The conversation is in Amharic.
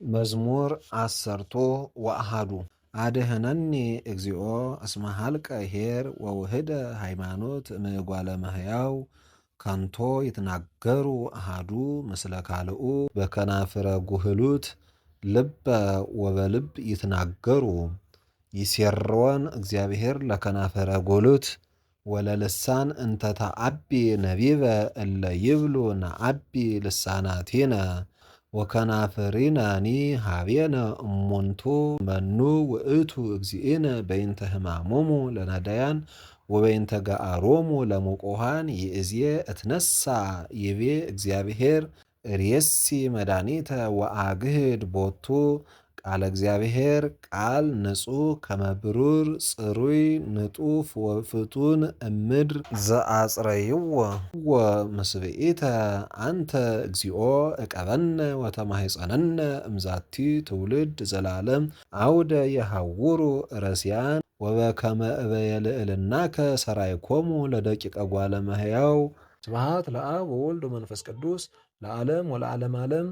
መዝሙር 11። አድህነኒ እግዚኦ እስመ ኀልቀ ኄር ወውህደ ሃይማኖት እምእጓለ እመሕያው። ከንቶ ይትናገሩ አሃዱ ምስለ ካልኡ በከናፍረ ጉህሉት ልበ ወበልብ ይትናገሩ። ይሴርወን እግዚአብሔር ለከናፍረ ጉህሉት ወለልሳን እንተ ተዐቢ ነቢበ እለ ይብሉ ነዐቢ ልሳናቲነ ወከናፍሪነኒ ኀቤነ እሙንቱ። መኑ ውእቱ እግዚእነ በይንተ ህማሞሙ ለነዳያን ወበይንተ ገአሮሙ ለሙቁሃን ይእዜ እትነሣ ይቤ እግዚአብሔር ርእየሲ መድኃኒተ ወአግህድ ቦቱ። ቃለ እግዚአብሔር ቃል ንጹሕ ከመብሩር ጽሩይ ንጡፍ ወፍቱን እምድር ዘአጽረይዎ ወምስብኢተ። አንተ እግዚኦ እቀበነ ወተማሂፀነነ እምዛቲ ትውልድ ዘላለም አውደ የሐውሩ ረስያን ወበከመ እበየ ልዕልናከ ሰራይኮሙ ለደቂቀ ጓለ እመሕያው። ስብሐት ለአብ ወወልድ ወመንፈስ ቅዱስ ለዓለም ወለዓለም ዓለም።